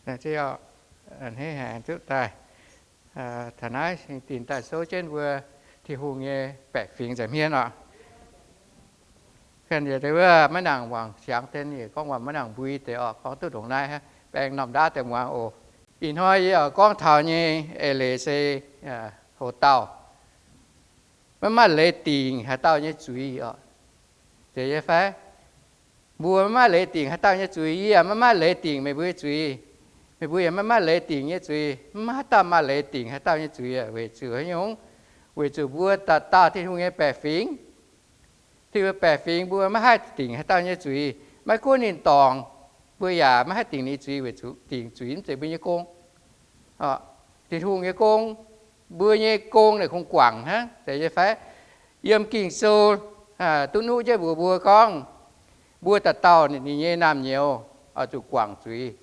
Hnangv naaiv, taux naaiv dingh daaih souv jienv mbuo Tin-Hungh nyei baeqc fingx nza'hmien oc. Wuov maiv nangc wangc siangx deix, gorngv waac maiv nangc mbui deix oc, gorngv duqv ndongc naaiv, baeng norm ndaauv deix muangx oc. Ih hnoi yie oix gorngv taux nyei eix leiz se hoc dauh maiv maaih leiz dingc haaix dauh nyei zuiz oc. Zeiz nyei fai? Mbuo maiv maaih leiz dingc haaix dauh nyei zuiz. Yie yaac maiv maaih leiz dingc meih mbuo nyei zuiz. Meih mbuo yaac maiv maaih leiz dingc nyei zuiz. Maiv maaih haaix dauh maaih leiz dingc haaix dauh nyei zuiz. Weic zuqc haaix nyungc? Weic zuqc mbuo dauh dauh Tin-Hungh nyei baeqc fingx. Tin-Hungh baeqc fingx mbuo maiv haih dingc haaix dauh nyei zuiz. Maiv gunv ninh dorngc, mbuo yaac maiv haih dingc ninh zuiz, weic zuqc dingc zuiz mv zeiz mbuo nyei gong. Tin-Hungh nyei gong. Mbuo nyei gong naaic kungx guangc hnangv, zeiz nyei fai? Yiem Ging-Sou duqv nuqv jienv mbuox mbuo gorngv, mbuo dauh dauh ninh nyei naamh nyouz oix zuqc guangc zuiz.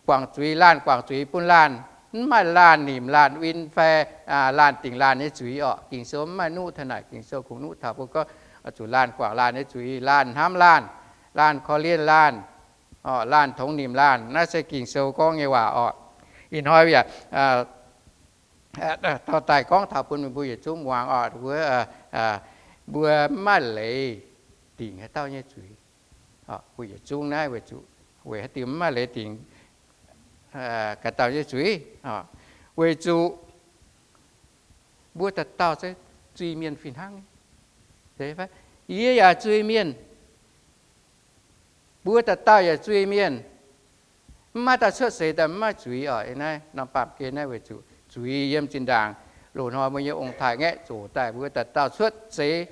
Guangc zuiz, laanh guangc zuiz bun laanh. Mv maaih laanh nimc laanh win fai laanh dingc laanh nyei zuiz orqc. Ging-Sou mv maaih nuqv taux naaic. Ging-Sou kungx nuqv taux mbuo gorngv zuqc laanh guangc laanh nyei zuiz, laanh hnamv laanh, laanh korv-lienh laanh, laanh tongx nimc laanh. Naaiv se Ging-Sou gorngv nyei waac orqc. Ih hnoi yaac dorh daaih gorngv taux bun meih mbuo yietc zungv muangx orqc. Mbuo mv maaih leiz dingc haaix dauh nyei zuiz. Mbuo yietc zungv naaiv weic zuqc weic haaix diuc mv maaih leiz dingc gaax dauh nyei zuiz? Weic zuqc mbuo dauh dauh se zuiz-mienh fih hnangv. Yie yaac zuiz-mienh. Mbuo dauh dauh yaac zuiz-mienh. Mv maaih dauh cuotv seix daaih mv maaih zuiz orqc. Naaiv norm baamh gen naaiv weic zuqc zuiz yiem zinh ndaangc loz-hnoi mbuo nyei ong-taaix ngaeqv zoqc daaih mbuo dauh dauh cuotv seix.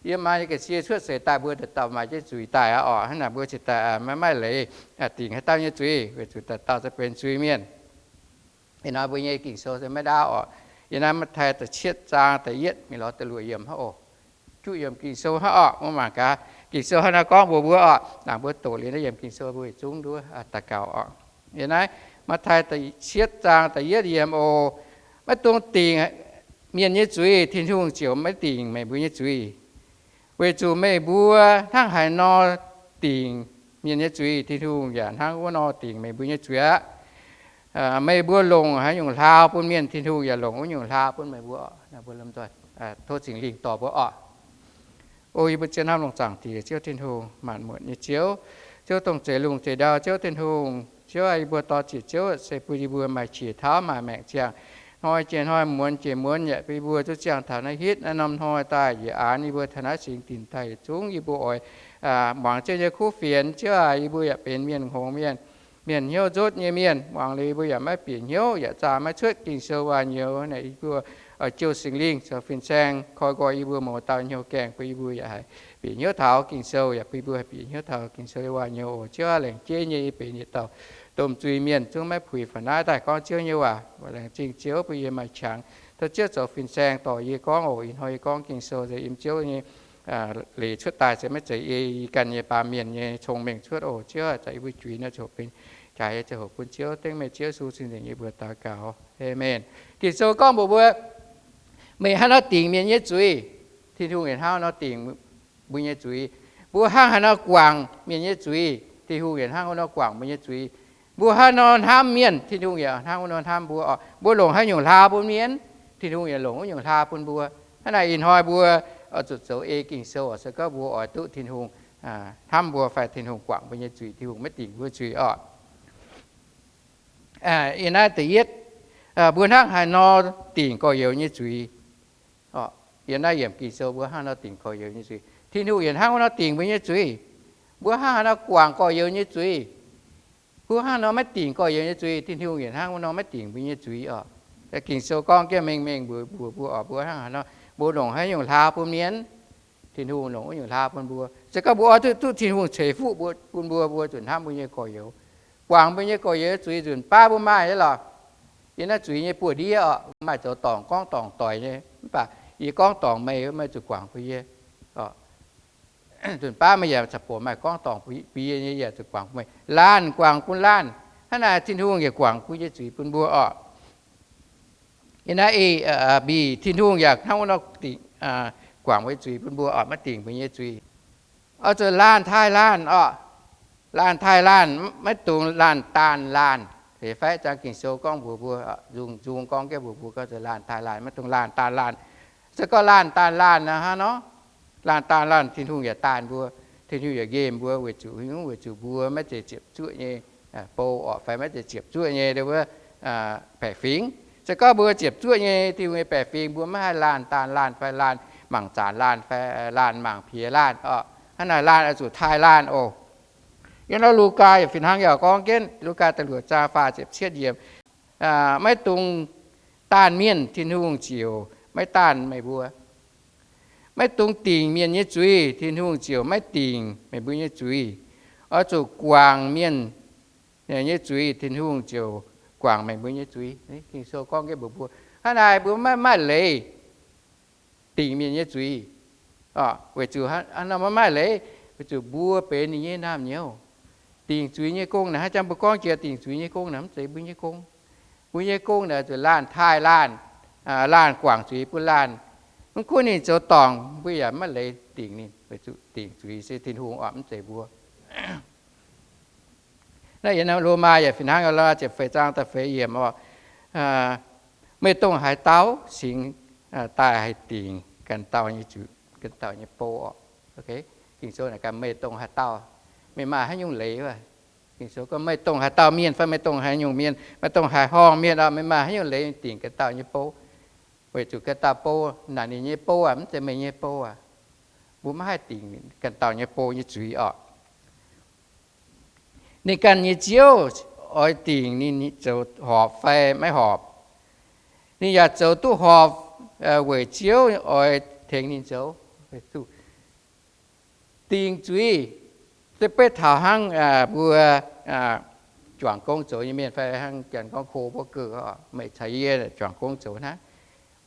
Yiem maa nyei ga'sie cuotv seix daaih mbuo dauh dauh maaih jienv zuiz daaih aqv orqc. Hnangv naaic mbuo cingx daaih maiv maaih leiz dingc haaix dauh nyei zuiz weic zuqc dauh dauh se benx zuiz-mienh. Ih hnoi mbuo nyei Ging-Sou se maiv ndaauv orqc. Yiem naaiv Matv^tai da'cietv zaang da'yietv mingh lorz da'luoqc yiemc hnangv oc. Juqv yiemc Ging-Sou hnangv orqc. Mbuo mangc gaax Ging-Sou hnangv naaiv gorngv mbuox mbuo orqc. Naaic mbuo doqc liuz naaiv yiemc Ging-Sou mbuo yietc zungv nduov daux gaux orqc. Yiem naaiv Matv^tai da'cietv zaang da'yietv yiemc oc. Maiv dungx dingc mienh nyei zuiz, Tin-Hungh ziouc maiv dingc meih mbuo nyei zuiz. Weic zuqc meih mbuo hnangv haaix nor dingc mienh nyei zuiz, Tin-Hungh yaac hnangv wuov nor dingc meih mbuo nyei zuiz aqv. Meih mbuo longc haaix nyungc hlaau bun mienh, Tin-Hungh yaac longc wuov nyungc hlaau bun meih mbuo. Tov Singx Lingh dorh mbuo orqc. O yie mbuo zien hnamv longc zaangc Diex, Ziouv Tin-Hungh, maanc muotc nyei Ziouv, Ziouv dongh zeix lungh zeix ndau Ziouv Tin-Hungh. Ziouv aah, yie mbuo dor-ziec Ziouv se bun yie mbuo maaih qiex tauv maaih maengc ziangh hnoi jiex hnoi, muonz jiex muonz, yaac bun yie mbuo duqv ziangh taux naaiv hitv naaiv norm hnoi daaih. Yie aanx yie mbuo taux naaiv singx dinc daaih yietc zungv yie mbuo oix muangx Ziouv nyei kuv fienx. Ziouv aah, yie mbuo yaac benx mienh hngongx mienh, mienh hnyouv nzutv nyei mienh. Muangx liuz yie mbuo yaac maiv bieqc hnyouv, yaac zaah maiv cuotv Ging-Sou waac-nyouz. Naaic yie mbuo oix jouh Singx Lingh zoux fin-saeng koi nqoi yie mbuo mouz dauh hnyouv gaengh, bun yie mbuo yaac haih bieqc hnyouv taux Ging-Sou, yaac bun yie mbuo haih bieqc hnyouv taux Ging-Sou nyei waac-nyouz oc. Ziouv aah, laengz jeiv nyei yie benx yietc dauh domh zuiz mienh, zungv maiv puix faaux naaiv daaih gorngv Ziouv nyei waac. Laengz zingh Ziouv bun yie maaih qangx. Tov Ziouv zoux fin-saeng dorh yie gorngv oc. Ih hnoi yie gorngv Ging-Sou se yiem Ziouv nyei leiz cuotv daaih, se maiv zeiz ei yie ganh nyei baamh mienh nyei cong-mengh cuotv oc. Ziouv aah, zaqc yie mbuo juiz naaiv ziouc benx jaax nyei ziangh hoc bun Ziouv. Dengv meih Ziouv Yesu cing-nzengc yie mbuo daux gaux. Aamen. Ging-Sou gorngv mbuox mbuo, meih hnangv nor dingc mienh nyei zuiz, Tin-Hungh yaac hnangv nor dingc mbuo nyei zuiz. Mbuo hnangv haaix nor guangc mienh nyei zuiz, Tin-Hungh yaac hnangv wuov nor guangc mbuo nyei zuiz. Mbuo hnangv nor hnamv mienh, Tin-Hungh yaac hnangv wuov nor hnamv mbuo oc. Mbuo longc haaix nyungc hlaau bun mienh, Tin-Hungh yaac longc wuov nyungc hlaau bun mbuo. Hnangv naaic ih hnoi mbuo zuqc zoux ei Ging-Sou oc. Se gorngv mbuo oix duqv Tin-Hungh hnamv mbuo fai Tin-Hungh guangc mbuo nyei zuiz, Tin-Hungh maiv dingc mbuo zuiz oc. Yiem naaiv da'yietv, mbuo hnangv haaix nor dingc gorx-youz nyei zuiz. Yiem naaiv yiemc Ging-Sou mbuo hnangv nor dingc gorx-youz nyei zuiz, Tin-Hungh yaac hnangv wuov nor dingc mbuo nyei zuiz. Mbuo hnangv haaix nor guangc gorx-youz nyei zuiz, mbuo hnangv nor maiv dingc gorx-youz nyei zuiz, Tin-Hungh yaac hnangv wuov nor maiv dingc mbuo nyei zuiz oc. Ging-Sou gorngv jienv mengh mengh mbuox mbuo oc, mbuo hnangv haaix nor, mbuo longc haaix nyungc hlaau bun mienh, Tin-Hungh longc wuov nyungc hlaau bun mbuo. Se gorngv mbuo oix duqv Tin-Hungh ceix fuqv bun mbuo, mbuo zuqc hnamv mbuo nyei gorx-youz, guangc mbuo nyei gorx-youz zuiz nzunc baav mbuo maaih nyei lorqc. Yiem naaiv zuiz nyei buoz-ndiev oc, maaih zoux dorngc gorngv dorngc doic nyei, mv baac yie gorngv dorngc meih, meih zuqc guangc bun yie. Nzunc baav meih yaac za'gengh maaih gorngv dorngc bun yie nyei, yie zuqc guangc bun meih. Laanh guangc bun laanh, hnangv naaic Tin-Hungh yaac guangc bun nyei zuiz bun mbuo oc. Yiem naaiv A, B, Tin-Hungh yaac hnangv wuov nor dingc, guangc mbuo nyei zuiz bun mbuo oc, maiv dingc mbuo nyei zuiz. Oix zuqc laanh taaih laanh oc. Laanh taaih laanh, maiv dungx laanh daanh laanh. Fai zang Ging-Sou gorngv mbuox mbuo, nzung nzung gorngv jienv mbuox mbuo gorngv laanh taaih laanh, maiv dungx laanh daanh laanh. Se gorngv laanh daanh laanh nor, hnangv nor, laanh daanh laanh, Tin-Hungh yaac daanh mbuo, Tin-Hungh yaac nqemh mbuo weic zuqc, weic zuqc mbuo maiv zeiz ziepc zuoqv nyei bou orqc, fai maiv zeiz ziepc zuoqv nyei wuov baeqc fingx. Se gorngv mbuo ziepc zuoqv nyei Tin-Hungh nyei baeqc fingx, mbuo maiv haih laanh daanh laanh fai laanh mangc zaanc laanh fai laanh mangc piex laanh orqc. Hnangv naaic laanh oix zuqc taaih laanh oc. Yiem naaiv Lugaa yaac fih hnangv yaac gorngv jienv, Lugaa da'luoqc zaang faah ziepc cietv yiemc, maiv dungx daanh mienh, Tin-Hungh ziouc maiv daanh meih mbuo. Maiv dungx dingc mienh nyei zuiz, Tin-Hungh ziouc maiv dingc meih mbuo nyei zuiz. Oix zuqc guangc mienh nyei zuiz, Tin-Hungh ziouc guangc meih mbuo nyei zuiz. Ging-Sou gorngv jienv mbuox mbuo, hnangv naaic mbuo maiv maaih leiz dingc mienh nyei zuiz. Weic zuqc hnangv nor maiv maaih leiz, weic zuqc mbuo benx ninh nyei naamh nyouz. Dingc zuiz nyei gong naaic, hnangv jangx mbuo gorngv jiex dingc zuiz nyei gong naaic, mv zeiz mbuo nyei gong. Mbuo nyei gong naaic zuqc laanh taaih laanh, laanh guangc zuiz bun laanh. Mv gunv ninh zoux dorngc, mbuo yaac maiv leiz dingc ninh, weic zuqc dingc zuiz se Tin-Hungh orqc, mv zeiz mbuo. Naaiv yiem Lomaa yaac fih hnangv, Lomaa ziepc feix zaang da'feix yiemc orqc, meih dongh haaix dauh singx daaih haih dingc ganh dauh nyei zuiz, ganh dauh nyei bou orqc? Ging-Sou naaic gaax, meih dongh haaix dauh, meih maaih haaix nyungc leiz? Ging-Sou gorngv, meih dongh haaix dauh mienh fai meih dongh haaix nyungc mienh, meih dongh haaix horngh mienh orqc, meih maaih haaix nyungc leiz dingc ganh dauh nyei bou? Weic zuqc ganh dauh bou naaic ninh nyei bou aqv, mv zeiz meih nyei bou aqv. Mbuo maiv haih dingc ganh dauh nyei bou nyei zuiz orqc. Ninh ganh nyei Ziouv oix dingc ninh zoux horpc fai maiv horpc. Ninh yaac zoux duqv horpc weic Ziouv oix tengx ninh zoux. Dingc zuiz, se beiv taux hnangv mbuo juangc gong zoux nyei mienh fai hnangv janx gorngv ko wuov gouh, meih caux yie juangc gong zoux hnangv.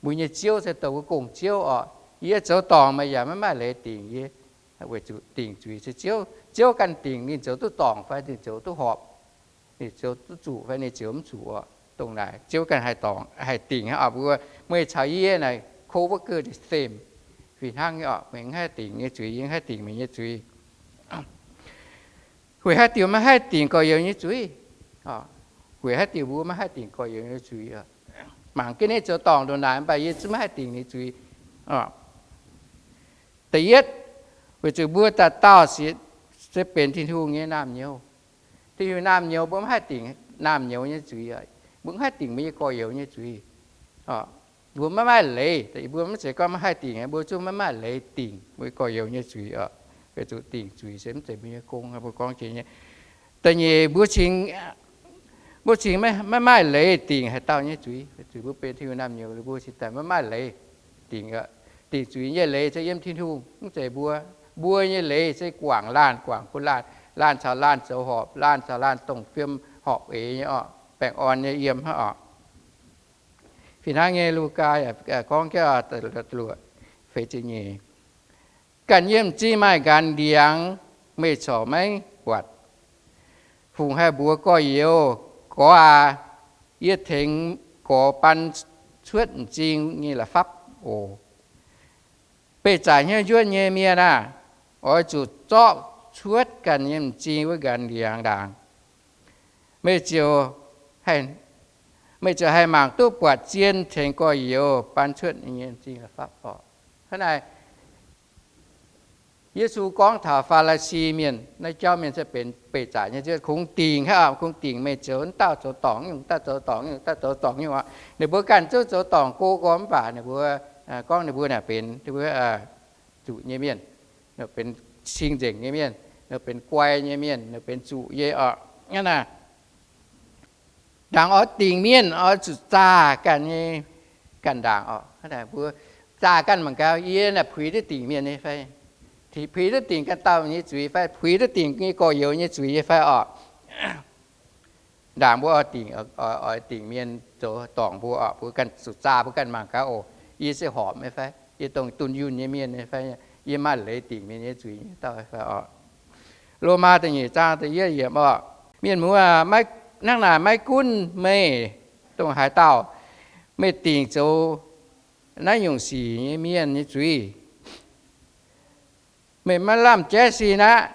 Mbuo nyei ziouv se dongh wuov gong-ziouv orqc. Yie zoux dorngc meih yaac maiv maaih leiz dingc yie, weic zuqc dingc zuiz se Ziouv, Ziouv ganh dingc ninh zoux duqv dorngc fai ninh zoux duqv horpc, ninh zoux duqv zuqc fai ninh zoux mv zuqc orqc. Dongh naaic Ziouv ganh haih dorngc haih dingc hnangv orqc. Mbuo, meih caux yie naaic ko wuov gouh the same. Fih hnangv nyei orqc, meih mv haih dingc yie nyei zuiz, yie mv haih dingc meih nyei zuiz. Weic haaix diuc maiv haih dingc gorx-youz nyei zuiz? Weic haaix diuc mbuo maiv haih dingc gorx-youz nyei zuiz? Mangc gaax ninh zoux dorngc ndongc naaic, mv baac yie zungv maiv haih dingc ninh zuiz. Da'yietv, weic zuqc mbuo dauh dauh se benx Tin-Hungh nyei naamh nyouz. Tin-Hungh naamh nyouz, mbuo maiv haih dingc naamh nyouz nyei zuiz. Mbuo mv haih dingc mbuo nyei gorx-youz nyei zuiz. Mbuo maiv maaih leiz, mbuo maiv zeiz gorngv maiv haih dingc, mbuo zungv maiv maaih leiz dingc mbuo nyei gorx-youz nyei zuiz oc. Weic zuqc dingc zuiz se mv zeiz mbuo nyei gong, mbuo gorngv jiex nyei. Da'nyeic, mbuo cingx, mbuo cingx maiv maaih leiz dingc haaix dauh nyei zuiz. Weic zuqc mbuo benx Tin-Hungh naamh nyouz, mbuo cingx daaih maiv maaih leiz dingc. Dingc zuiz nyei leiz se yiem Tin-Hungh, mv zeiz mbuo. Mbuo nyei leiz se guangc laanh, guangc bun laanh, laanh caux laanh zoux horpc, laanh caux laanh dongh fiem horpc eix nyei orqc, baengh orn nyei yiem hnangv orqc. Fih hnangv nyei Lugaa gorngv jienv luoqc feix ziepc nyeic, ganh nyei m'zing maaih nqanx ndiangx, meih corc maiv buatc. Fungc haih mbuox gorx-youz, Gorx aac, yie tengx gorx ban cuotv m'zing nyei la'fapv oc. Beih zaqc hnyouv njuotv nyei mienh aah! Oix zuqc zorqv cuotv ganh nyei m'zing wuov nqanx ndiangx ndaangc. Meih ziouc, meih ziouc haih mangc duqv buatc zien tengx gorx-youz ban cuotv ninh nyei m'zing la'fapv oc. Hnangv naaic, Yesu gorngv taux Faa^li^si Mienh, naaiv jauv mienh se benx beih zaqc nyei, kungx dingc hnangv, kungx dingc meih zoux wuov dauh zoux dorngc nyungc, dauh zoux dorngc nyungc, dauh zoux dorngc nyungc oc. Ninh mbuo ganh zungv zoux dorngc go gorn mv baac ninh mbuo gorngv ninh mbuo naaic benx zuqc nyei mienh, benx cing-nzengc nyei mienh, benx guai nyei mienh, benx zuqc nyei oc. Hnangv naaic, ndaangc oix dingc mienh oix zuqc zaah ganh nyei, ganh ndaangc oc. Mbuo zaah ganh mangc gaax, yie naaic puix duqv dingc mienh nyei fai? Puix duqv dingc ganh dauh nyei zuiz fai? Puix duqv dingc nyei gorx-youz nyei zuiz nyei fai oc? Ndaangc mbuo oix dingc, oix dingc mienh zoux dorngc mbuo oc, mbuo ganh zuqc zaah mbuo ganh mangc gaax oc. Yie se horpc nyei fai? Yie dongh dunh yunh nyei mienh nyei fai? Yie maaih leiz dingc mienh nyei zuiz nyei dauh fai oc? Lomaa da'nyeic zaang da'yietv yiemc oc. Mienh muoz, hnangv naaic maiv gunv meih dongh haaix dauh, meih dingc zoux naaiv nyungc sic nyei mienh nyei zuiz, meih maiv lamh jaiv sin aqv.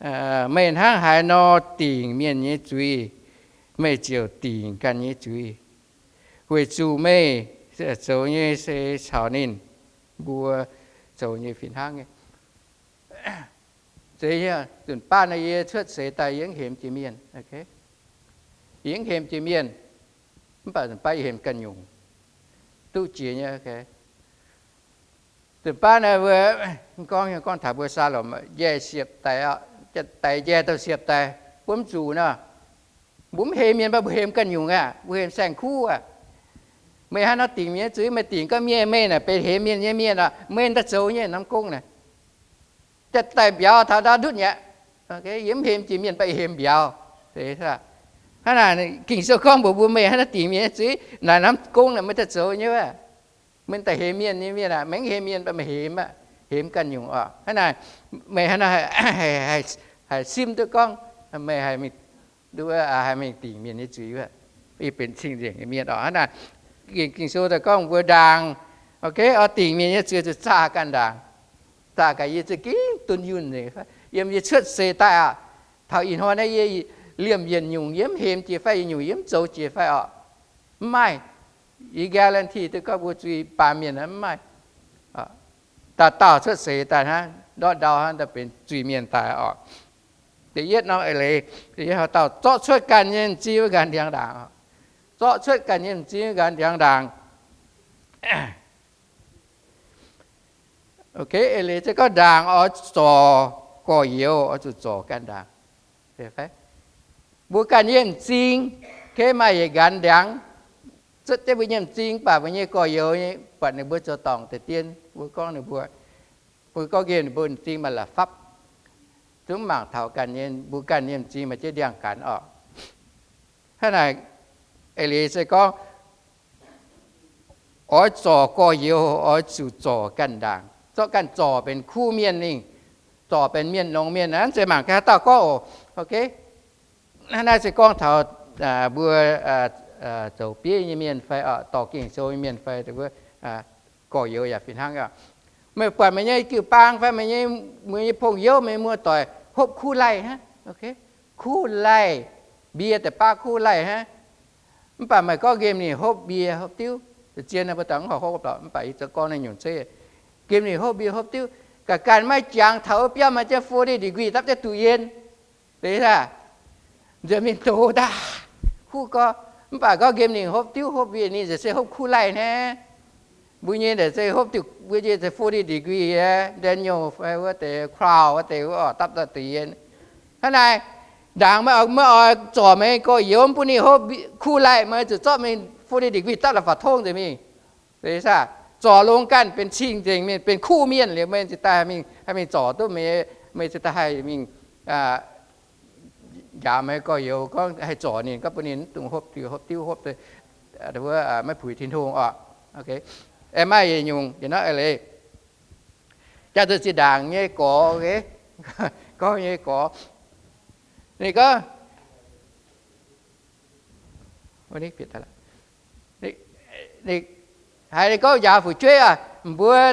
Meih hnangv haaix nor dingc mienh nyei zuiz, meih ziouc dingc ganh nyei zuiz, weic zuqc meih zoux nyei se caux ninh mbuo zoux nyei fih hnangv nyei. Zeiz, nzunc baav naaiv yie cuotv seix daaih yie mv hemx jiex mienh, yie mv hemx jiex mienh, mv baac nzunc baav yie hemx ganh nyungc, duqv jiex nyei. Nzunc baav naaiv mbuo gorngv, gorngv taux mbuo Saalomc njaih siepv-daic, daic njaih douh siepv-daic, mbuo mv zuqc nor. Mbuo mv hemx mienh, mbuo hemx ganh nyungc aqv, mbuo hemx saeng-kuv aqv. Meih hnangv nor dingc mienh nyei zuiz, meih dingc gorngv mienh, meih naaic benx hemx mienh nyei mienh aqv, meih daaih zoux nyei norm gong naaic. Jatv daaih mbiauz taux ndau ndutv mi'aqv. Yie mv hemx jiex mienh, mv baac yie hemx mbiauz. Hnangv naaic Ging-Sou gorngv mbuox mbuo, meih hnangv naaiv dingc mienh nyei zuiz, naaic norm gong naaic meih daaih zoux nyei wuov. Meih daaih hemx mienh nyei mienh aqv, meih mv hemx mienh, mv baac meih hemx aqv, hemx ganh nyungc oc. Hnangv naaic, meih hnangv naaiv haih sim duqv gorngv meih haih mingh dingc mienh nyei zuiz wuov, yie benx cing-nzengc nyei mienh oc. Hnangv naaic, Ging-Sou daaih gorngv mbuo ndaangc, oix dingc mienh nyei zuiz zuqc zaah ganh ndaangc, zaah ganh yie za'gengh dunh yunh nzengc. Yiem yie cuotv seix daaih aqv, taux ih hnoi naaiv yie liemh yietc nyungc yie mv hemx jiex fai, yietc nyungc yie mv zoux jiex fai oc. Mv maaih. Yie guarantee duqv gorngv mbuo zuiz-baamh mienh mv maaih. Dauh dauh cuotv seix daaih hnangv, ndortv ndau hnangv daaih benx zuiz-mienh daaih oc. Da'yietv norm eix leiz, da'yietv haaix dauh zorqv cuotv ganh nyei m'zing wuov nqanx ndiangx-ndaangc. Zorqv cuotv ganh nyei m'zing wuov nqanx ndiangx-ndaangc. Eix leiz se gorngv ndaangc oix zorc gorx-youz, oix zuqc zorc ganh ndaangc. Mbuo ganh nyei m'zing, kei maaih yietc nqanx ndiangx, cuotv jienv mbuo nyei m'zing, mv baac mbuo nyei gorx-youz nyei, buatc ninh mbuo zoux dorngc deix dien, mbuo gorngv ninh mbuo, mbuo gorngv nqemh ninh mbuo m'zing maaih la'fapv, zungv mangc taux ganh nyei, mbuo ganh nyei m'zing maaih jienv ndiangx-gaanx oc. Hnangv naaic, eix leiz se gorngv oix zorc gorx-youz, oix zuqc zorc ganh ndaangc, zorqv ganh zorc benx kuv mienh mingh, zorc benx mienh longx mienh. Hnangv se mangc gaax haaix dauh gorngv oc. Hnangv naaiv se gorngv taux mbuo zoux bieiv nyei mienh fai dorh Ging-Sou nyei mienh fai gorx-youz yaac fih hnangv. Meih buatc meih nyei jiu-baang fai meih nyei, meih nyei pong-youv, meih nyei muoz-doic hopv kuv laih hnangv, kuv laih, mbie deix baav kuv laih hnangv. Mv baac meih gorngv nqemh ninh hopv mbie hopv diuv, zien mbuo daaih mv horpc hopv lorqc, mv baac yie zoux gorngv naaiv nyungc zeiv, nqemh ninh hopv mbie hopv diuv, ga'ganh maiv jangx taux wuov biauv maaih jienv forty degree dapv jienv duqv yien. Deix aav, nzuonx mingh doz daaih, kuv gorx. Mv baac gorngv nqemh ninh hopv diuv hopv mbie ninh se hopv kuv laih hnangv. Mbuo nyei naaic se hopv diuv, mbuo nyei se forty degree, Daniel fai wuov deix, crown wuov deix, wuov dapv daaih duqv yien. Hnangv naaic, ndaangc meih oix, meih oix zorc meih gorx-youz mv bun ninh hopv kuv laih, meih zuqc zorqv mingh forty degree dapv la'fapv tongv nzengc mingh. Zorc longx ganh benx cing-nzengc mienh, benx kuv mienh liuz, meih ziouc daaih haih mingh, haih mingh zorc duqv meih, meih ziouc daaih haih mingh njaaux meih gorx-youz gorngv haih zorc ninh, gorngv bun ninh mv dungx hopv diuv hopv diuv hopv, wuov maiv puix Tin-Hungh oc. Aengx maaih yietc nyungc yietc norm eix leiz, jangx zuqc zinh ndaangc nyei gorx, gorngv nyei gorx, ninh gorngv, haiz ninh gorngv njaaux fu'jueiv aac, mbuo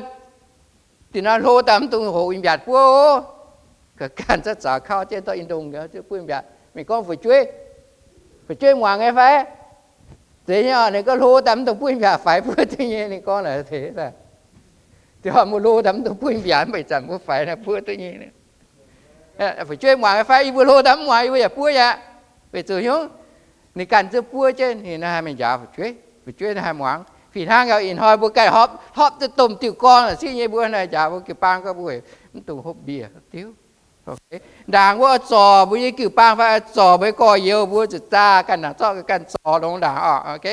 dinh norm hlo daaih mv dungx hoqc win-mbiaatc buov oc. Ga'ganh zaqc zaux kauv jienv dorh in ndongh buov win-mbiaatc. Ninh gorngv fu'jueiv, fu'jueiv muangx nyei fai? Zeiz nyei oc. Ninh gorngv hlo daaih mv dungx buov win-mbiaatc faix buov duqv nyei. Ninh gorngv naaic, dinh mbuo hlo daaih mv dungx buov win-mbiaatc, mv baac ih zanc mbuo faix naaiv buov duqv nyei. Fu'jueiv muangx nyei fai? Yie mbuo hlo daaih mv muangx, yie mbuo yaac buov aqv. Weic zuqc nyungc, ninh ganh zungv buov jienv, ninh naaiv haih mingh njaaux fu'jueiv, fu'jueiv naaiv haih muangx. Fih hnangv gauh ih hnoi mbuo ganh hopv, hopv duqv domh diuh gorngv siqv nyei, mbuo naaiv njaaux mbuo jiu-baang gorngv mbuo mv dungx hopv mbie diuv. Ndaangc mbuo oix zorc mbuo nyei jiu-baang fai oix zorc mbuo nyei gorx-youz, mbuo zuqc zaah ganh ndaangc, zorqv ganh zorc longx ndaangc oc.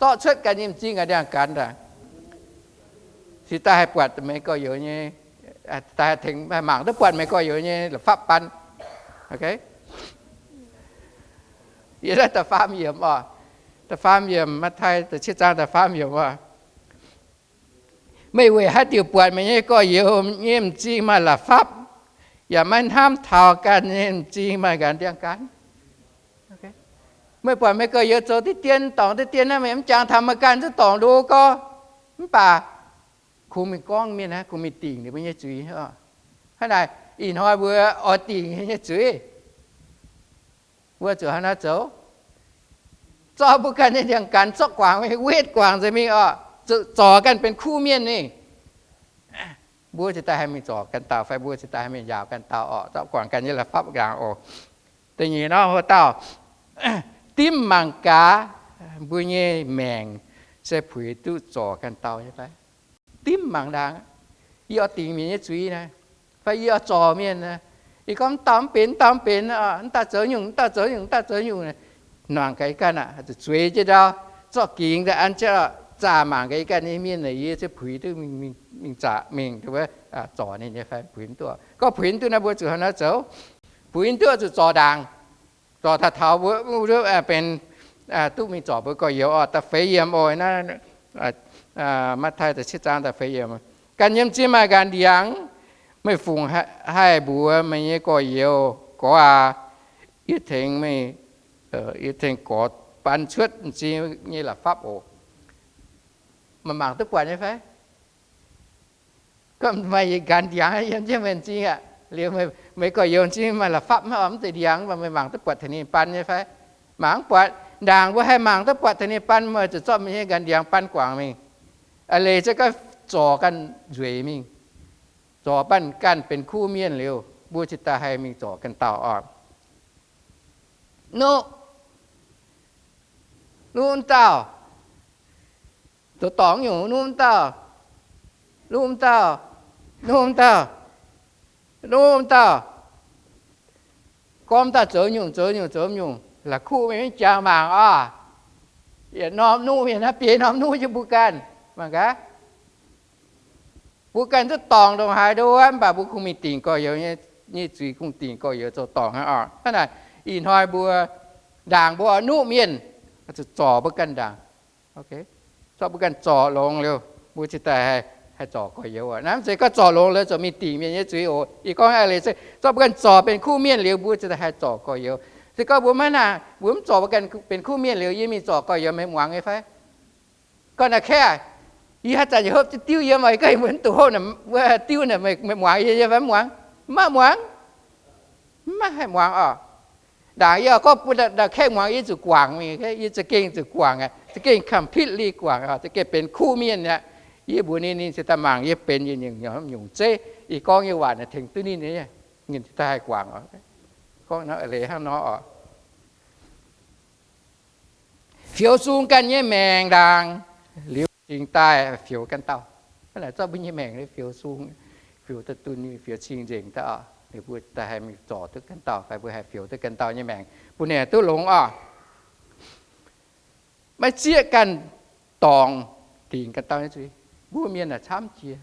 Zorqv cuotv ganh nyei m'zing ganh ndiangx-gaanx ndaangc, cingx daaih haih buatc meih gorx-youz nyei, daaih haih tengx, haih mangc duqv buatc meih gorx-youz nyei la'fapv ban. Yie naaiv da'faam yiemc oc, da'faam yiemc, Matv^tai da'cietv zaang da'faam yiemc oc. Meih weic haaix diuc buatc meih nyei gorx-youz nyei m'zing maaih la'fapv, yaac maiv hnamv taux ganh nyei m'zing maaih ganh ndiangx-gaanx? Meih buatc meih gorx-youz zoux diqv dien, dorngc diqv dien naaiv, meih mv jangx taux meih ganh zungv dorngc ndo gorx. Mv baac kungx mingh gorngv mienh, kungx mingh dingc ninh mbuo nyei zuiz. Hnangv naaic, Ih hnoi mbuo oix dingc nyei zuiz, mbuo zuqc hnangv naaiv zoux. Zorqv mbuo ganh nyei ndiangx-gaanx zorqv guangc mingh, wetv guangc nzengc mingh oc, zorc ganh benx kuv mienh mingh. Mbuo cingx daaih haih mingh zorc ganh dauh fai mbuo cingx daaih haih mingh njaaux ganh dauh oc, zorqv guangc ganh nyei la'fapv ndaangc oc. Da'nyeic nor, hoc dauh, dimv mangc gaax mbuo nyei maengc se puix duqv zorc ganh dauh nyei fai. Dimv mangc ndaangc, yie oix dingc mienh nyei zuiz naaiv, fai yie oix zorc mienh naaiv. Yie gorngv mv dauh mv benx, mv dauh mv benx, mv dauh zoux nyungc, mv dauh zoux nyungc, mv dauh zoux nyungc. Mangc gaax yie ganh aqv, zuqc zueiz jienv ndau, zorqv gingx daaih an jienv, zaah mangc gaax yie ganh nyei mienh naaic, yie se puix duqv mingh, mingh zaah mingh, zorc ninh nyei fai puix mv duqv. Gorngv puix mv duqv naaiv mbuo zuqc hnangv naaiv zoux. Puix mv duqv zuqc zorc ndaangc, zorc taux taux mbuo, benx, duqv mingh zorc mbuo gorx-youz oc. Da'feix yiemc oc, naaiv, Matv^taai da'cietv zaang da'feix yiemc. Ganh yiem m'zing maaih nqanx ndiangx, meih fungc haih mbuox meih nyei gorx-youz, Gorx aac, yie tengx meih, yie tengx gorx ban cuotv m'zing nyei la'fapv oc. Meih mangc duqv buatc nyei fai? Gorngv maaih nqanx ndiangx yiem jienv meih m'zing aqv, liuz meih gorx-youz m'zing maaih la'fapv maiv oc, mv zeiz ndiangx, mv baac meih mangc duqv buatc tengx ninh ban nyei fai? Mangc mv buatc. Ndaangc mbuo haih mangc duqv buatc tengx ninh ban, meih zuqc zorqv meih nyei nqanx ndiangx ban guangc mingh. A'leiz se gorngv zorc ganh nzueic mingh, zorc banh ganh benx kuv mienh liuz, mbuo cingx daaih haih mingh zorc ganh dauh oc. Nuqv, nuqv wuov dauh zoux dorngc nyungc, nuqv wuov dauh, nuqv wuov dauh, nuqv wuov dauh, nuqv wuov dauh, gorngv daaih zoux nyungc, zoux nyungc, zoux nyungc, la'kuqv mingh maiv jangx mangc oc. Yietc norm nuqv mienh naaiv biei norm nuqv jienv mbuo ganh. Mangc gaax, mbuo ganh duqv dorngc ndongc haaix nduov, mv baac mbuo kungx mingh dingc gorx-youz nyei zuiz, kungx dingc gorx-youz zoux dorngc hnangv oc. Hnangv naaic, ih hnoi mbuo ndaangc mbuo oix nuqv mienh, zuqc zorc mbuo ganh ndaangc. Zorqv mbuo ganh zorc longx liuz, mbuo cingx daaih haih zorc gorx-youz. Naaiv mv zeiz gorngv zorc longx liuz ziouc mingh dingc mienh nyei zuiz oc. Ih gorngv a'leiz se zorqv mbuo ganh zorc benx kuv mienh liuz, mbuo cingx daaih haih zorc gorx-youz. Se gorngv mbuo maiv nangc, mbuo mv zorc mbuo ganh benx kuv mienh liuz, yie mingh zorc gorx-youz, meih muangx nyei fai? Gorngv naaic kaeqv, yie haaix zanc yaac hopv diuv yiem, meih gorngv mbuo mv duqv hopv, mbuo diuv naaic, meih muangx yie nyei fai mv muangx? Maiv muangx. Maiv haih muangx oc. Ndaangc yie gorngv bun naaic kaeqv muangx, yie zuqc guangc mingh, yie za'gengh zuqc guangc aqv, za'gengh completely guangc oc, za'gengh benx kuv mienh aqv. Yie mbuox ninh, ninh cingx daaih mangc yie benx nyungc-nyungc zeiv. Ih gorngv nyei waac naaic tengx duqv ninh, ninh cingx daaih haih guangc oc. Gorngv nor leiz hnangv nor oc. Fioux sung ganh nyei maengc ndaangc liuz cingx daaih fioux ganh dauh. Hnangv naaic zorqv mbuo nyei maengc fioux sung, fioux daaih dunh, fioux cing-nzengc daaih oc, liuz mbuo daaih haih mingh zorc duqv ganh dauh fai mbuo haih fioux duqv ganh dauh nyei maengc bun ninh duqv longx oc. Maiv zieqv ganh dorngc dingc ganh dauh nyei zuiz. Mbuo mienh camv jiex,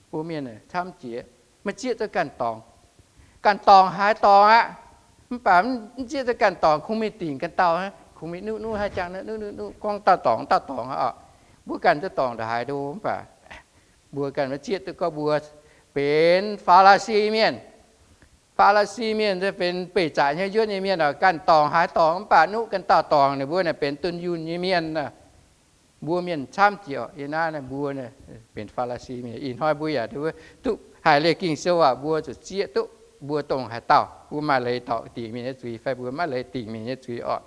mbuo mienh camv jiex, maiv zieqv duqv ganh dorngc. Ganh dorngc haaix dorngc aqv, mv baac mv zieqv duqv ganh dorngc, kungx mingh dingc ganh dauh, kungx mingh nuqv nuqv haaix jangx, nuqv nuqv nuqv, gorngv dauh dorngc dauh dorngc oc. Mbuo ganh duqv dorngc ndongc haaix nduov, mv baac mbuo ganh maiv zieqv duqv gorngv mbuo benx Faa^laa^si mienh. Faa^laa^si mienh se benx beih zaqc hnyouv njuotv nyei mienh oc. Ganh dorngc haaix dorngc mv baac nuqv ganh dauh dorngc, ninh mbuo naaic benx dunh yunh nyei mienh. Mbuo mienh camv jiex oc. Yie naaiv mbuo benx Faa^laa^si mienh. Ih hnoi mbuo yaac duqv haiz leiz Ging-Sou aac, mbuo zuqc zieqv duqv mbuo dongh haaix dauh, mbuo maaih leiz dorngc dingc mienh nyei zuiz fai mbuo maiv leiz dingc mienh nyei zuiz oc.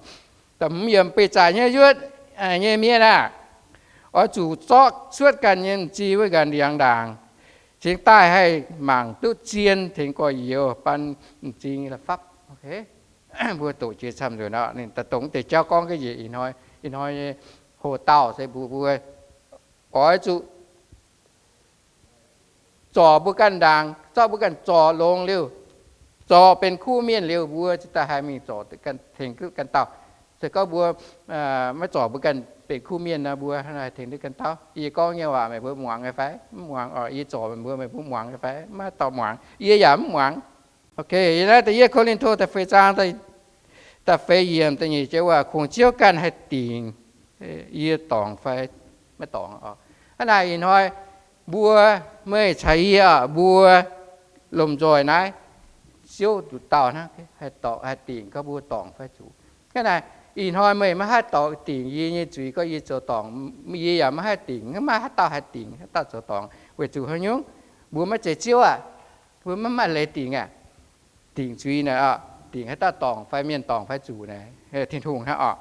Da'hmz yiemc, beih zaqc hnyouv njuotv nyei mienh aah! Oix zuqc zorqv cuotv ganh nyei m'zing wuov nqanx ndiangx ndaangc, cingx daaih haih mangc duqv zien tengx gorx-youz ban m'zing la'fapv. Mbuo doqc jiex camv nzunc nor, ninh daaih dongh deix jauv gorngv ga'nyiec ih hnoi, ih hnoi nyei hoc-dauh se mbuo, mbuo oix zuqc zorc mbuo ganh ndaangc, zorqv mbuo ganh zorc longx liuz, zorc benx kuv mienh liuz, mbuo cingx daaih haih mingh zorc tengx duqv ganh dauh. Se gorngv mbuo maiv zorc mbuo ganh benx kuv mienh nor, mbuo haih tengx duqv ganh dauh? Yie gorngv nyei waac meih mbuo muangx nyei fai? Mv muangx oc. Yie zorc meih mbuo, meih mbuo muangx nyei fai? Maiv dorh muangx. Yie yaac mv muangx. Ok, yie naaiv da'yietv Ko^lin^to da'feix zaang da'feix yiemc da'nyeic joux waac, kungx Ziouv ganh haih dingc yie dorngc fai maiv dorngc. Hnangv naaic ih hnoi mbuo, meih caux yie, mbuo lomh nzoih naaiv, Ziouv nduqc dauh hnangv haih dingc gorngv mbuo dorngc fai zuqc. Hnangv naaic ih hnoi meih maiv haih dorh dingc yie nyei zuiz gorngv yie zoux dorngc. Yie yaac maiv haih dingc, maiv haaix dauh haih dingc haaix dauh zoux dorngc. Weic zuqc haaix nyungc? Mbuo maiv zeiz Ziouv aac. Mbuo maiv maaih leiz dingc aqv. Dingc zuiz naaic, dingc haaix dauh dorngc fai mienh dorngc fai zuqc naaic, Tin-Hungh hnangv oc.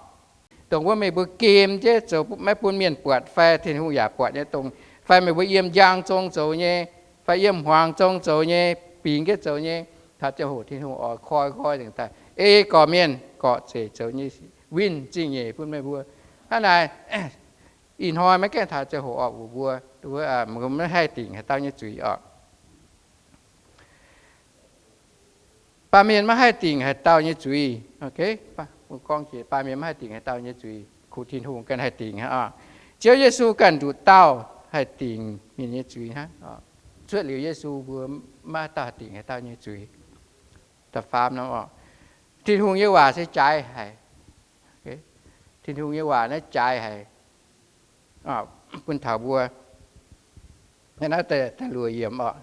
Dongh wuov meih mbuo gem jienv zoux maiv bun mienh buatc fai Tin-Hungh yaac buatc nyei dongh, fai meih mbuo yiem njang zong zoux nyei, fai yiem hmuangx zong zoux nyei, bingx jienv zoux nyei, taux ziangh hoc Tin-Hungh oix koi nqoi nzengc daaih, ei gorqv-mienh gorqv-zeic zoux nyei winh zingh nyeic bun meih mbuo. Hnangv naaic, ih hnoi maiv gaengh taux ziangh hoc oc, mbuo, mbuo maiv haih dingc haaix dauh nyei zuiz oc. Baamh mienh maiv haih dingc haaix dauh nyei zuiz. Gorngv jiex baamh mienh maiv haih dingc haaix dauh nyei zuiz, kungx Tin-Hungh ganh haih dingc hnangv oc. Ziouv Yesu ganh nduqc dauh haih dingc mienh nyei zuiz hnangv. Cuotv liuz Yesu mbuo maiv dauh haih dingc haaix dauh nyei zuiz. Da'faam norm oc, Tin-Hungh nyei waac se jaaix haic. Tin-Hungh nyei waac naaiv jaaix haic bun taux mbuo. Naaiv da'luoqc yiemc oc,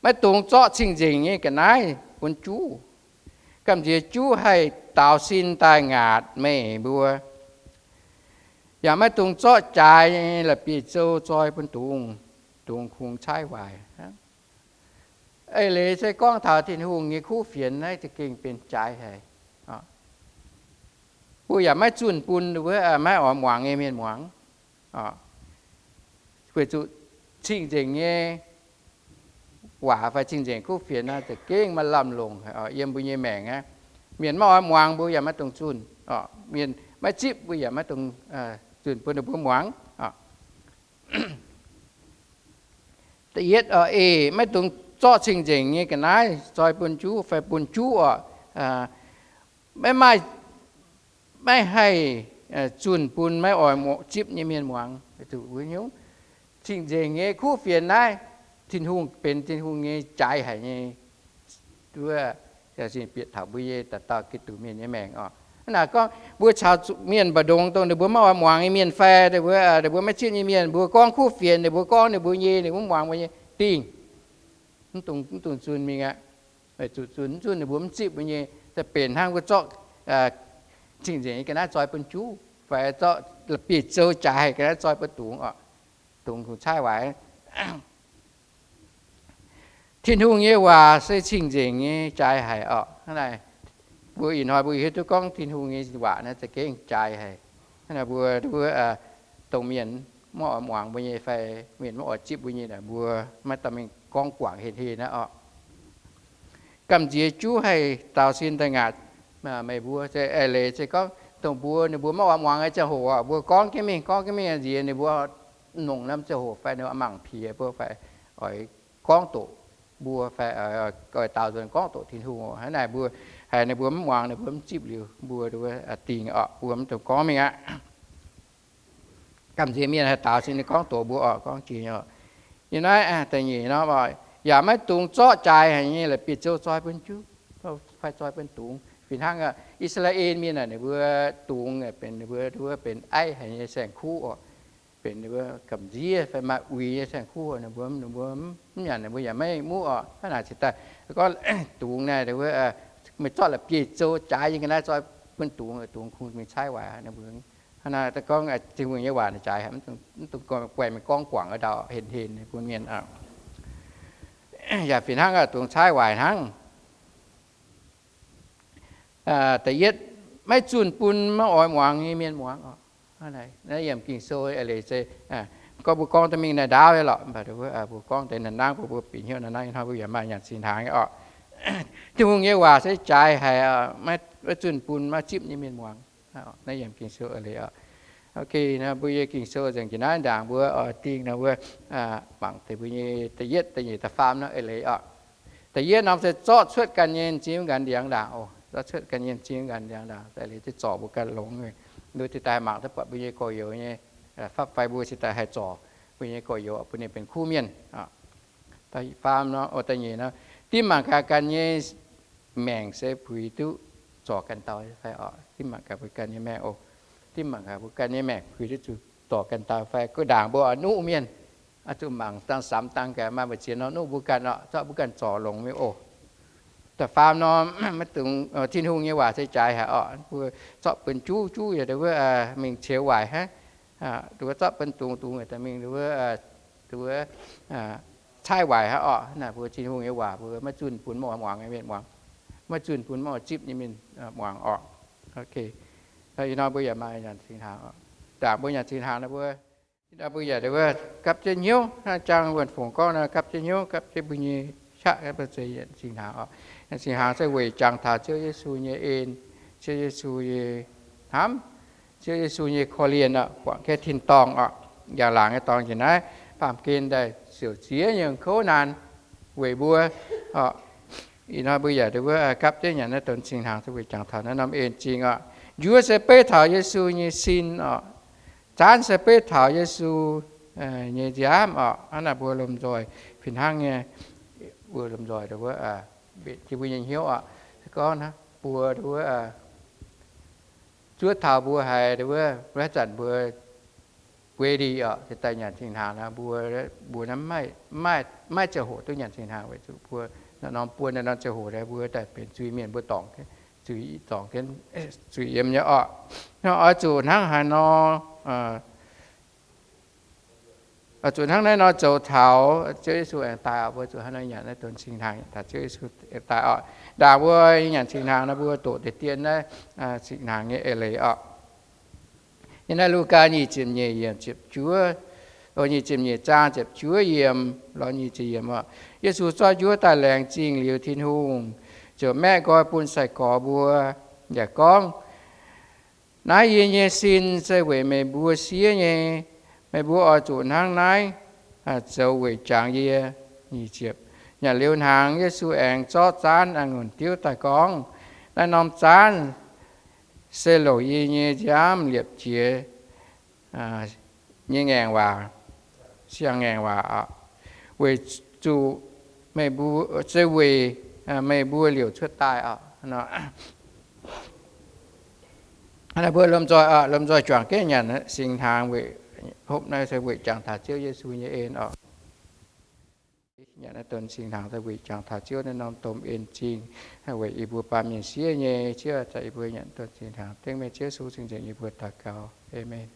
maiv dungx zorqv cing-nzengc nyei ga'naaiv bun juv. Gamh nziex juv haih daaux sin daaih ngaatc meih mbuo. Yaac maiv dungx zorqv jaaix nyei la'bieiv-zou zoi bun dungz, dungz kungx caaiv waaic. Eix leiz se gorngv taux Tin-Hungh nyei kuv fienx naaiv za'gengh benx jaaix haic. Mbuo yaac maiv zunh bun mbuo maiv oix muangx nyei mienh muangx. Weic zuqc cing-nzengc nyei waac fai cing-nzengc kuv fienx naaiv za'gengh maaih lamh longc yiem mbuo nyei maengc aqv. Mienh maiv oix muangx mbuo yaac maiv dungx zunh. Mienh maiv zipv mbuo yaac maiv dungx zunh bun ninh mbuo muangx. Da'yietv, eix, maiv dungx zorqv cing-nzengc nyei ga'naaiv zoi bun juv fai bun juv oc. Maiv maaih, maiv haih zunh bun maiv oix zipv nyei mienh muangx. Weic zuqc cing-nzengc nyei kuv fienx naaiv, Tin-Hungh benx Tin-Hungh nyei jaaix haic nyei. Wuov, bieqc taux mbuo nyei dauh dauh Giduc mienh nyei maengc oc. Hnangv naaic gorngv mbuo caux mienh mbu'ndongx dongh ninh mbuo maiv oix muangx nyei mienh fai ninh mbuo, ninh mbuo maiv zipv nyei mienh, mbuo gorngv kuv fienx ninh mbuo, gorngv ninh mbuo nyei, ninh mbuo mv muangx mbuo nyei, dingh, mv dungx zunh mingh aqv. Weic zuqc zunh, mv zunh ninh mbuo mv zipv mbuo nyei. Da'benc hnangv mbuo zorqv cing-nzengc nyei ga'naaiv zoi bun juv fai zorqv la'bieiv-zou jaaix haic ga'naaiv zoi bun dungz oc. Dungz kungx caaiv waaic. Tin-Hungh nyei waac se cing-nzengc nyei jaaix haic oc. Hnangv naaic, mbuo ih hnoi mbuo hiuv duqv gorngv Tin-Hungh nyei waac naaiv za'gengh jaaix haic. Hnangv naaic mbuo, mbuo dongh mienh maiv oix muangx mbuo nyei fai mienh maiv oix zipv mbuo nyei naaic, mbuo maiv dorh mingh gorngv guangc henh henh aqv oc. Gamh nziex juv haih daaux sin daaih ngaatc meih mbuo. Eix leiz se gorngv dongh mbuo, ninh mbuo maiv oix muangx nyei ziangh hoc oc, mbuo gorngv jienv mingh, gorngv jienv mingh nziex ninh mbuo nongc norm ziangh hoc fai ninh mbuo mangc piex mbuo fai oix gorngv doqc mbuo fai oix daaux nzuonx gorngv doqc Tin-Hungh oc. Hnangv naaic mbuo haiz ninh mbuo mv muangx, ninh mbuo mv zipv liuz, mbuo dingc oc, mbuo mv dungx gorngv mingh aqv. Gamh nziex mienh haih daaux sin ninh gorngv doqc mbuo oc, gorngv jiex oc. Yiem naaiv da'nyeic nor, yaac maiv dungx zorqv jaaix haic nyei la'bieiv-zou zoi bun juv fai zoi bun dungz. Fih hnangv I^saa^laa^en Mienh naaic, ninh mbuo dungz benx ninh mbuo, ninh mbuo benx aiv haic nyei saeng-kuv oc. Benx ninh mbuo gamh nziev fai maaih uix nyei saeng-kuv oc. Ninh mbuo, ninh mbuo mv nyanc, ninh mbuo yaac maiv muqv oc. Hnangv naaic cingx daaih gorngv dungz naaic, meih zorqv la'bieiv-zou jaaix nyei ga'naaiv zoi bun dungz, dungz kungx mingh caaiv waaic ninh mbuo. Hnangv naaic gorngv Tin-Hungh nyei waac jaaix haic, mv dungx guaih mingh gorngv guangc wuov dauh henh henh bun mienh. Yaac fih hnangv dungz caaiv waaic hnangv. Da'yietv, maiv zunh bun maiv oix muangx nyei mienh muangx oc. Naaiv yiem Ging-Sou leiz se gorngv mbuo gorngv daaih mingh naaiv ndaauv lorqc, mv baac mbuo gorngv deix naaiv nangv, mbuo bieqc hnyouv naaiv nangv hnoi mbuo yaac maaih nyanc sin hnaangx oc. Tin-Hungh nyei waac se jaaix haic, maiv zunh bun maiv zipv nyei mienh muangx. Naaiv yiem Ging-Sou leiz oc. Mbuo yiem Ging-Sou nzengc jiex naaiv ndaangc mbuo oix dingh nor mbuo mangc deix mbuo nyei da'yietv, da'nyeic, da'faam nor eix leiz oc. Da'yietv norm se zorqv cuotv ganh nyei m'zing nqanx ndiangx ndaangc oc. Zorqv cuotv ganh nyei m'zing nqanx ndiangx ndaangc, eix leiz se zorc mbuo ganh longx. Mbuo cingx daaih haih mangc duqv buatc mbuo nyei gorx-youz nyei fapv fai mbuo cingx daaih haih zorc mbuo nyei gorx-youz bun ninh benx kuv mienh. Da'faam nor, da'nyeic nor, dimv mangc gaax ganh nyei maengc se puix duqv zorc ganh dauh fai oc. Dimv mangc gaax mbuo ganh nyei maengc oc. Dimv mangc gaax mbuo ganh nyei maengc puix duqv zuqc zorc ganh dauh fai. Gu ndaangc mbuo oix nuqv mienh, zuqc mangc dangh samx dangh gaax maaih mbu'ziex norm nuqv mbuo ganh oc, zorqv mbuo ganh zorc longx mingh oc. Da'faam norm, maiv dungx, Tin-Hungh nyei waac se jaaix haic oc. Mbuo zorqv bun juv, juv yaac wuov mingh ceux waaic hnangv. Wuov zorqv bun dungz, dungz yaac mingh wuov, wuov, cai waaic haic orqc. Naaic mbuo Tin-Hungh nyei waac mbuo maiv zunh bun mv oix muangx nyei mienh muangx, maiv zunh bun mv oix zipv nyei mienh muangx orqc. Ih hnoi mbuo yaac maaih nyanc singx hnaangx oc. Ndaangc mbuo nyanc singx hnaangx nor mbuo, ih hnoi mbuo yaac wuov gapv jienv hnyouv, hnangv jang wuonh fungc gorngv nor, gapv jienv hnyouv, gapv jienv mbuo nyei qaqv, gapv jienv nyanc singx hnaangx oc. Nyanc singx hnaangx se weic jangx taux Ziouv Yesu nyei en, Ziouv Yesu nyei hnamv, Ziouv Yesu nyei korv-lienh oc, guangc jienv tin-dorngh oc. Njang-laangc nyei dorngx njiec naaiv baamh gen daaih siouc ziex nyungc kouv naanc weic mbuo oc. Ih hnoi mbuo yaac wuov gapv jienv nyanc naaiv donx singx hnaangx se weic jangx taux naaiv norm en zingh oc. Njuov se beiv taux Yesu nyei sin oc. Zaanv se beiv taux Yesu nyei nziaamv oc. Hnangv naaic mbuo lomh nzoih fih hnangv nyei, mbuo lomh nzoih wuov, mbuo nyei hnyouv oc. Se gorngv mbuo wuov zuov taux mbuo haiz wuov, haaix zanc mbuo ready oc, se daaih nyanc singx hnaangx nor, mbuo, mbuo naaiv maiv ziangh hoc duqv nyanc singx hnaangx weic zuqc mbuo norm buo naaiv norm ziangh hoc mbuo daaih benx zuiz-mienh, mbuo dorngc, zuiz, dorngc jienv zuiz yiem nyei orqc. Nor oix zuqc hnangv haaix nor, oix zuqc hnangv naaiv nor zoux taux Ziouv Yesu aengx daaih oc. Mbuo zuqc hnangv naaiv nyanc naaiv donx singx hnaangx taux Ziouv Yesu aengx daaih oc. Ndaangc mbuo nyanc singx hnaangx nor, mbuo doqc deix dien naaiv singx hnaangx nyei eix leiz oc. Yiem naaiv Lugaa nyic ziepc nyeic yiemc ziepc juov, nyic ziepc nyeic zaang ziepc juov yiemc lorz nyic ziepc yiemc oc. Yesu zorqv njuov daaih laengz zingh liuz Tin-Hungh, ziouc maeqv nqoi bun sai-gorx mbuo, yaac gorngv, Naaiv yie nyei sin se weic meih mbuo siev nyei. Meih mbuo oix zuqc hnangv naaiv zoux weic jangx yie. Nyanc liuz hnaangx, Yesu aengx zorqv zaanv a'ngunc diuv daaih gorngv, Naaiv norm zaanv se longc yie nyei nziaamv liepc jiez nyei ngaengc waac, siang-ngaengc waac, weic zuqc, se weic meih mbuo liouc cuotv daaih oc. Mbuo lomh nzoih, lomh nzoih juangc jienv nyanc singx hnaangx weic, hopv naaiv se weic jangx taux Ziouv Yesu nyei en oc. Nyanc naaiv donx singx hnaangx se weic jangx taux Ziouv naaiv norm domh en zingh, weic yie mbuo baamh mienh siev nyei. Ziouv, zaqc yie mbuo nyanc donx singx hnaangx dengv meih Ziouv Yesu cing-nzengc yie mbuo daux gaux. Aamen.